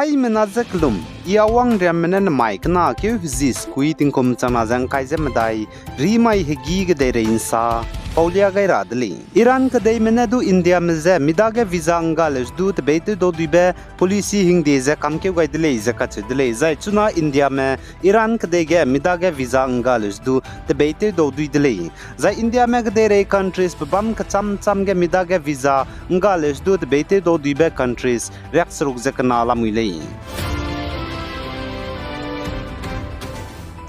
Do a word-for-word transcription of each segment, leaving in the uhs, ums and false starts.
Aimena ze kelum, I Awang Riamme ne nemai kena keu hezi sekui tingkum changna ze ngkai ze medai, rimai hegî kedeirei nsa paulia gai ra de lei. Iran kedeime ne du Indiame je mi dage visa nggaleu du tebeitew dau duibe policy hingde ze kamkeu gai de lei ze kacheu de lei. Zai chuna Indiame Iran kedei ge mi dage visa nggaleu du tebeitew dau dui de lei. Zai Indiame kedeirei countries pebâm kecham cham ge mi dage visa nggaleu du tebeitew dau duibe countries riakseruk ze kena lamui lei.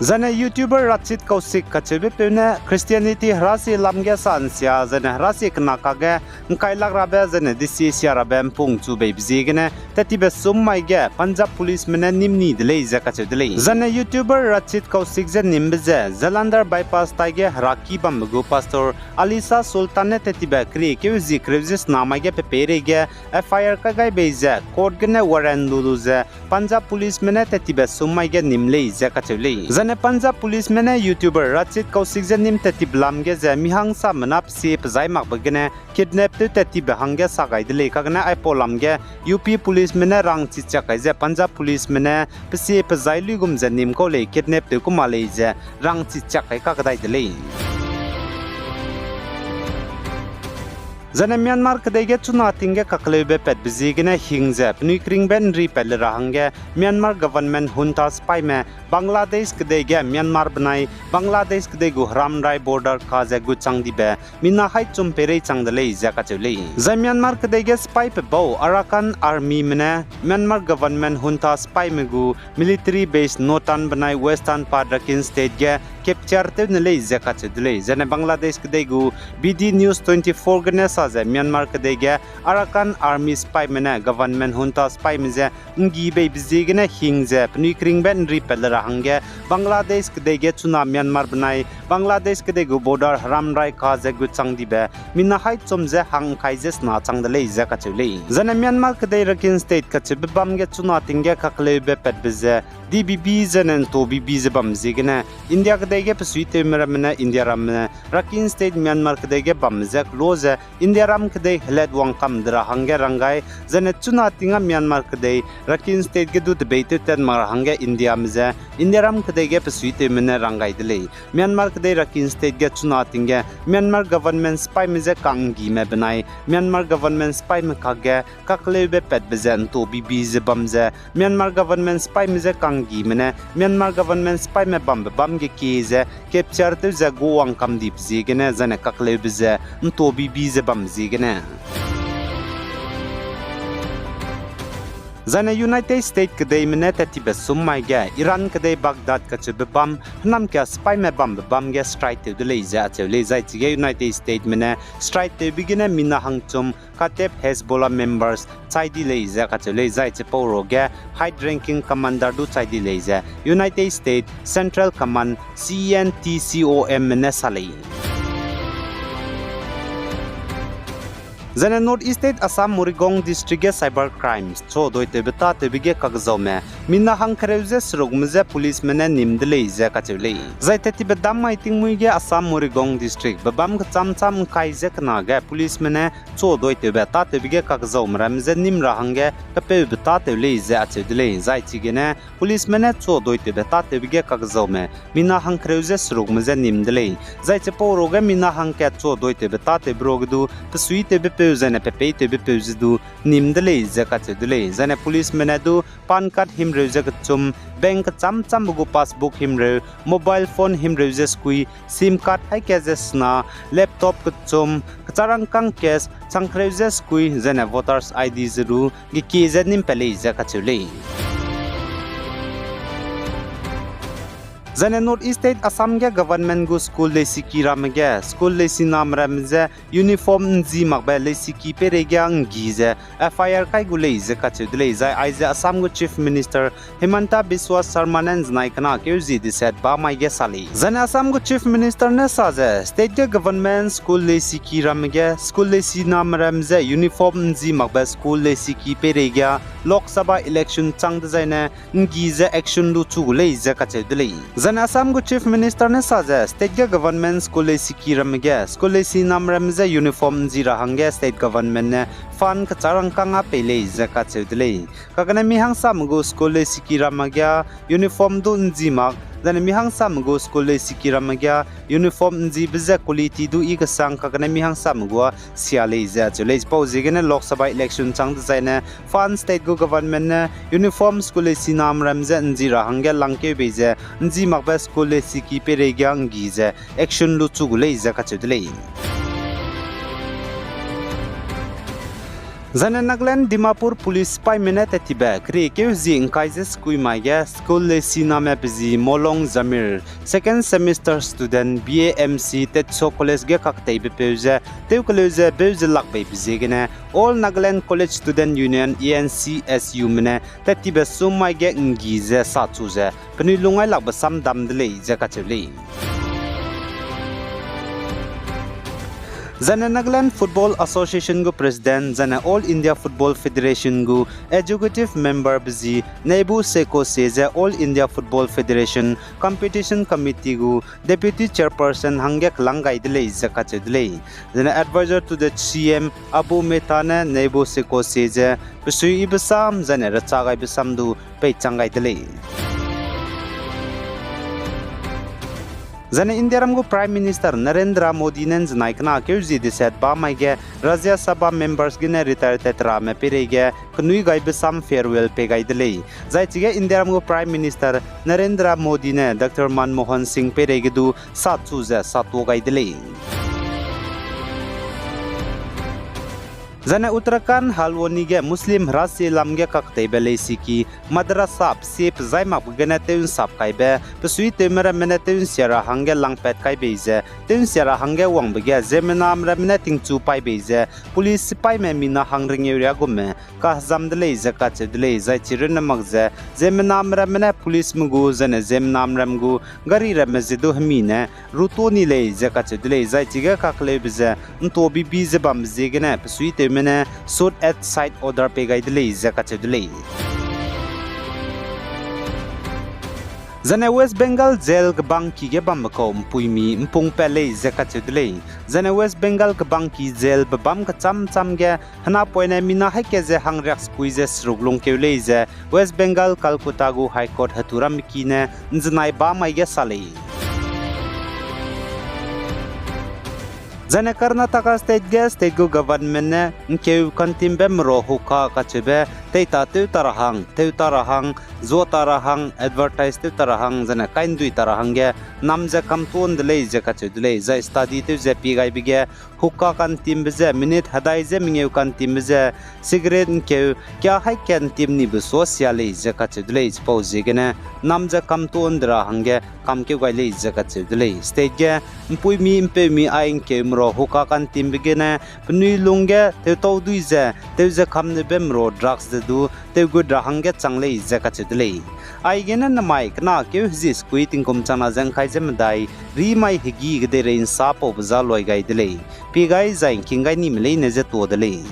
Zaine YouTuber Rachit Kaushik kacheube peu ne Christianity herasie lam ge sa nsia, zaine herasie kena kage ngkai lak rabe, zaine desie sia rabe mpung chu beibe ziegene, tettibe sum mai ge Punjab policeme ne nîm ni de lei ze kacheu de lei. Zaine YouTuber Rachit Kaushik ze nîmbe ze Jalandhar bypass taige heraki bambe gu pastor Alisa Sultan ne tettibe keriekeu zie kereu ze sena mai ge pe peireige F I R kai gai bei ze court gene warrant lu lu ze Punjab policeme ne tettibe sum mai ge nîm lei ze kacheu lei. Zaine Punjab policeme ne YouTuber Rachit Kaushik ze nîm tettibe lam ge ze mi hangsamena pesie pezai makbe gene kidnap tew tettibe hangge sa gai de lei, kagene aipau lam ge U P policeme ne rangchi chiak kai ze Punjab policeme ne pesie pezai luigum ze nîm kau lei, kidnap tew ku ma lei ze rangchi chiak kai kakdai de lei. Zaine Myanmar kedei ge chuna ting ge kakleube patbe ziegene hing ze penui keringbe nri pat le ra hangge Myanmar government junta sipaime Bangladesh kedei ge Myanmar benai Bangladesh kedei gu heramrai border ka ze gut chang dibe mina haî chum peirei chang de lei ze kacheu lei. Zai Myanmar kedei ge sipai pe bau Arakan Armyme ne Myanmar government junta sipaime gu military base Notan benai western part Rakhine State ge capture tew ne lei ze kacheu de lei. Zaine Bangladesh kedei gu B D News twenty-four gene sa ze Myanmar kedei ge Arakan Army sipaime ne government junta sipaime je nggi beibe ziegene hing ze penui keringbe nri pat le ra hangge Bangladesh kedei ge chuna Myanmar benai Bangladesh kedei gu border heramrai ka ze gut chang dibe mina haî chum ze hang ngkai ze sena chang de lei ze kacheu lei. Zaine Myanmar kedei Rakhine State kacheube bam ge chuna ting ge kakleube patbe ze di bibi zene nto bibi ze bam ziegene India kedei ge pesuitewme ramme ne India ramme ne Rakhine State Myanmar kedei ge bam ze kelo ze India ram kedei helat wangkam de ra hangge rang gai, zaine chuna ting a Myanmar kedei Rakhine State ge du tebeitew tat mak ra hangge Indiame je India ram kedei ge pesuitewme ne rang gai de lei. Myanmar kedei Rakhine State ge chuna ting ge Myanmar government sipaime je kanggime benai Myanmar government sipaime kakge kakleube patbe ze nto bibi ze bam ze Myanmar government sipaime je kanggime ne Myanmar government sipaime bambe bam ge kie ze capture tew ze gu wangkam dibe ziegene zaine kakleube ze nto bibi ze bam ziegene. Zaine United States kedeime ne tettibe sum mai ge Iran kedei Baghdad kacheube bam hênamka sipaime bambe bam ge strike tew de lei ze acheu lei. Zai chige United Statesme ne strike tewbe gene mina hangchum Kataib Hezbollah members chai di lei ze kacheu lei. Zai chipau ruage high ranking commander du chai di lei ze United States Central Command, C E N T C O M me ne sa lei. Zaine North East State Assam Morigaon District ge cyber crimes chu doitewbe tâtewbe ge kakzaume mina hangkereu ze serukme je policeme ne nîm de lei ze kacheu lei. Zai tettibe dam mai tingmuî ge Assam Morigaon District bebâm kecham cham ngkai ze kena ge policeme ne chu doitewbe tâtewbe ge kakzaume ramme je nîm ra hangge kepeube tâtew lei ze acheu de lei. Zai chigene policeme ne chu doitewbe tâtewbe ge kakzaume mina hangkereu ze serukme je nîm de lei. Zai chipau ruage mina hangkat chu doitewbe tâtewbe ruage du pesuitewbepeu zaine pepeitewbepeu ze du nîm de lei ze kacheu de lei. Zaine policeme ne du PAN card himreu ze kechum, bank kecham chambe gu passbook himreu, mobile phone himreu ze sekui, SIM card haî kat ze sena, laptop kechum, kecharangkang cash changkereu ze sekui, zaine voters I D ze ru gekie ze nîm pat lei ze kacheu lei. Zaine North East State Assam ge government gu school leisiki ramme ge school leisiname ramme je uniform nzi makbe leisiki peireige nggi ze F I R kai gu lei ze kacheu de lei. Zai aize Assam gu Chief Minister Himanta Biswa Sarma ne nzenai kena keu zie deset ba mai ge sa lei. Zaine Assam gu Chief Minister ne sa ze state ge government school leisiki ramme ge school leisiname ramme je uniform nzi makbe school leisiki peireige Lok Sabha election chang dezaine nggi ze action lu chu gu lei ze kacheu de lei. Zaine Assam gu Chief Minister ne sa ze state ge government school leisiki ramme ge school leisiname ramme je uniform nzi ra hangge state government ne fund kechâ rangkâng â pei lei ze kacheu de lei. Kagane mi hangsame gu school leisiki ramme ge uniform du nzi mak, zaine mi hangsame gu school leisiki ramme ge uniform nzibe je quality du i kesang kagane mi hangsame gu â sia lei ze acheu lei. Chipau ziegene Lok Sabha election chang dezaine fund state gu government ne uniform school leisiname ramme je nzi ra hangge langkeu bei ze nzi makbe school leisiki peireige nggi ze action lu chu gu lei ze kacheu de lei. Zaine Nagaland Dimapur Police sipaîme ne tat tibe keriekeu zi ngkai ze sekui mai ge school leisiname pe zi Molong Jamir, second semester student, B A M C Tetso College ge kakteibe peu ze tewkeleu ze beu ze lak beibe ziegene All Nagaland College Student Union, A N C S Ume ne tat tibe sum mai ge nggi ze sachu ze penui lungngailakbe sam dam de lei ze kacheu lei. Zaine Nagaland Football Association gu president zaine All India Football Federation gu executive member be zi Neibu Seko se ze All India Football Federation Competition Committee gu deputy chairperson hangge kelang gai de lei ze kacheu de lei. Zaine advisor to the C M Abu Mehta ne Neibu Seko se ze pesui ibe sam zaine recha gaibe sam du peichang gai de lei. Zaine Indiaram gu Prime Minister Narendra Modi ne nzenai kena keu zi deset ba mai ge Rajya Sabha members gene retire tat rame peireige kenui gaibe sam farewell pei gai de lei. Zai chige Indiaram gu Prime Minister Narendra Modi ne Doctor Manmohan Singh peireige du sachu ze satua gai de lei. Zaine Uttarakhand Halwani ge Muslim herasie lam ge kakteibe leisiki madrasa pesie pezai makbe gene tew'nsap kaibe, pesuitewme ramme ne tew'nsia ra hangge langpat kai bei ze, tew'nsia ra hangge wangbe ge ziemmename ramme ne tingchu pai bei ze, police sipaîme mina hang rengeu riâ gume kahezam de lei ze kacheu de lei. Zai chirunne mak ze ziemmename ramme ne policeme gu zaine ziemmename ram gu gari ramme ze du hemi ne rutua ni lei ze kacheu de lei. Zai chige kakleube ze ntuabibi ze bambe ziegene pesuitewme ne shoot at sight order pei gai de lei ze kacheu de lei. Zaine West Bengal jail kebangki ge bambe kau mpuimi mpungpat lei ze kacheu de lei. Zaine West Bengal kebangki jailbe bâm kechâm châm ge henapoine mina haî kat ze hangriak sekui ze seruk lungkeu lei ze West Bengal Calcutta gu High Court hetu ramme ki ne nzenai ba mai ge sa lei. Zaine Karnataka state ge state gu government ne ngkeu kantimbe merua hookah kacheube teita tew ta ra hang, tew ta ra hang, zua ta ra hang, advertise tew ta ra hang, zaine kaindui ta ra hangge nam ze kamtuan de lei ze kacheu de lei. Zai study tew ze pie gaibe ge hookah kantimbe ze minute hedai ze mengeu kantimbe ze cigarette ngkeu kia haî kat ntim nibe sua sia lei ze kacheu de lei. Chipau ziegene nam ze kamtuan de ra hangge kamkeu gai lei ze kacheu de lei. State ge mpuimi mpeumi ai ngkeu merua hookah kantimbe gene penui lungge tewtau dui ze tew ze kamneube merua drugs ze du tewgut ra hangge chang lei ze kacheu de lei. Aigene namai kena keu hezi sekui tingkum changna ze ngkai ze medai rimai hegî kedeirei nsa paube za luai gai de lei. Pie gai zai ngking gai nime leine ze tuâ de lei.